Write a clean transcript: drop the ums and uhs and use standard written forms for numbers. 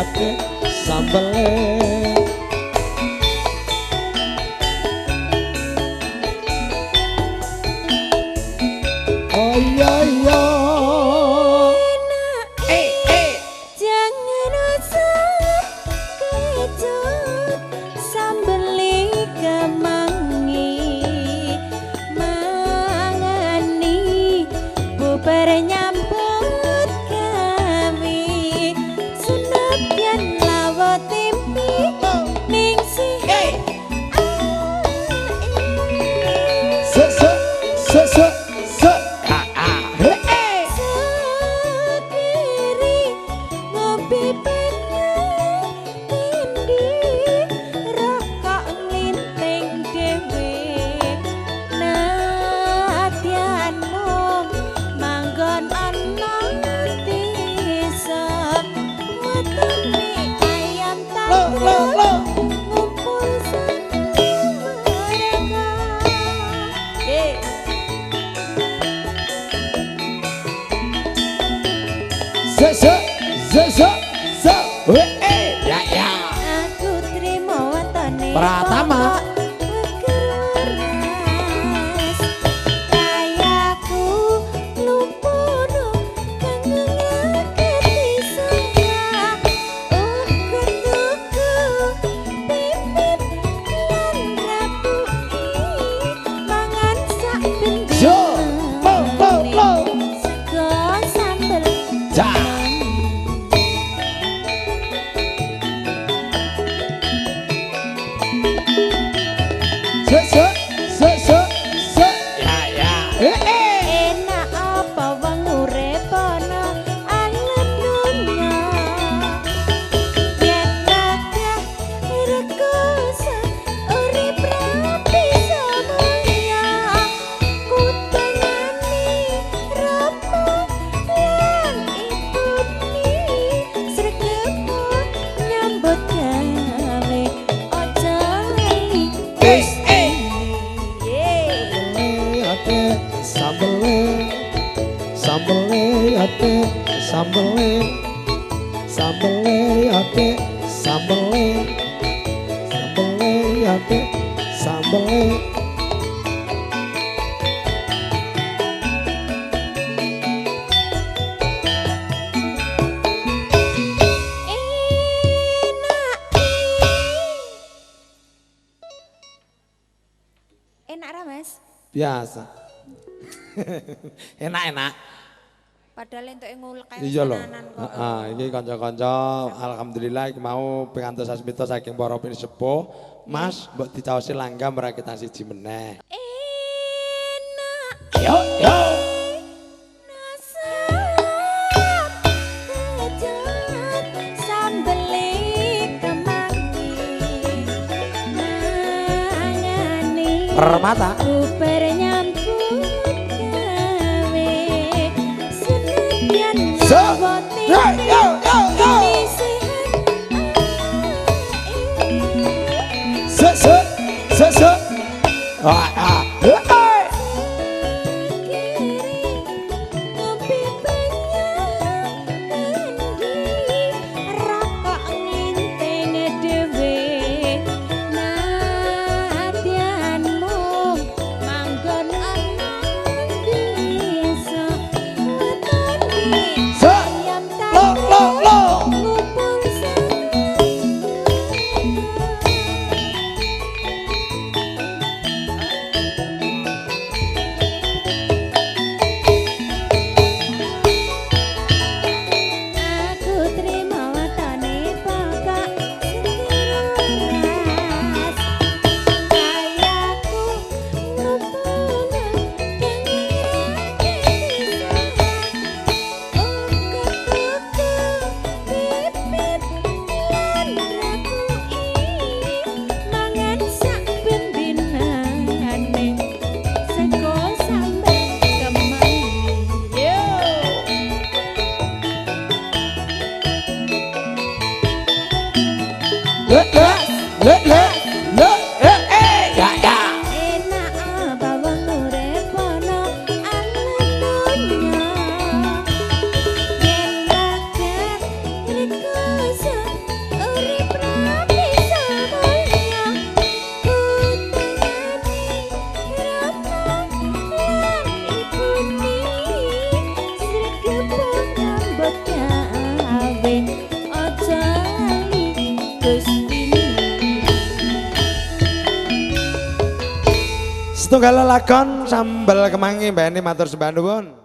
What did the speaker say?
ate sambele. Oh iya iya. Jangan usah kecut sambeli kemangi mangani bubar nyambut gawe senadyan lawa tempe ning sehat. Se se se se se ah ah. He eh. Sekiri ngopi pengen kendi rokok nglinting dhewe nadyan mung manggon ana desa wetenge ayam Lo lo takrut lo. ngumpul sakeluarga. Se se se se se. He eh. Ya ya. Aku trimo wetone Pratama. pokok weger waras. Kayaku lumpuno kang ngaketi sangka. Uga tuku pipit lan rapuki mangan sak Yo, lo lo lo. Sego sambel. Ja. Se se se se se. Ya ya. Eh eh. Enak apa wong urip ana alam dunya yen gagah rekoso urip rapi samulya kutengani rama lan ibune sregep nyambut gawe aja lali. Eh eh. Yeay. Ate sambele sambele ate sambele sambele ate sambele sambele ate sambele. Enak. Enak ra, Mas? Biasa. Enak-enak. Padahal entuke ngulek kae Iya lho. tenanan kok. Heeh, iki kanca-kanca alhamdulillah iki mau pikantuk sasmita saking para pinisepuh. Mas, mbok dicaosi langgam rakitan siji meneh. Enak. Yo yo. Nasab kecut sambele kemangi mangani Permata. bubar nyambut gawe senadyan Se. lawa Yo tempe yo yo yo. ini sehat. Se se se se. Ah ah. Eh eh. Kiri ngopi banyak kendi rokok nglinting dhewe nadyan mung manggon ana desa wetone Se. ayam Lo lo takrut lo. ngumpul Aku trimo wetone pokok seger waras. Kayaku lumpuno kang ngraketi sehat. Uga tuku pipit lan rapuki mangan sak bendinane sego sambel kemangi. Yo. Le le le le le eh eh. Ya ya. Enak apa wong urip ana alam donya yen gagah rekoso Setunggal lakon sambel kemangi Mbak Eni matur sembah nuwun.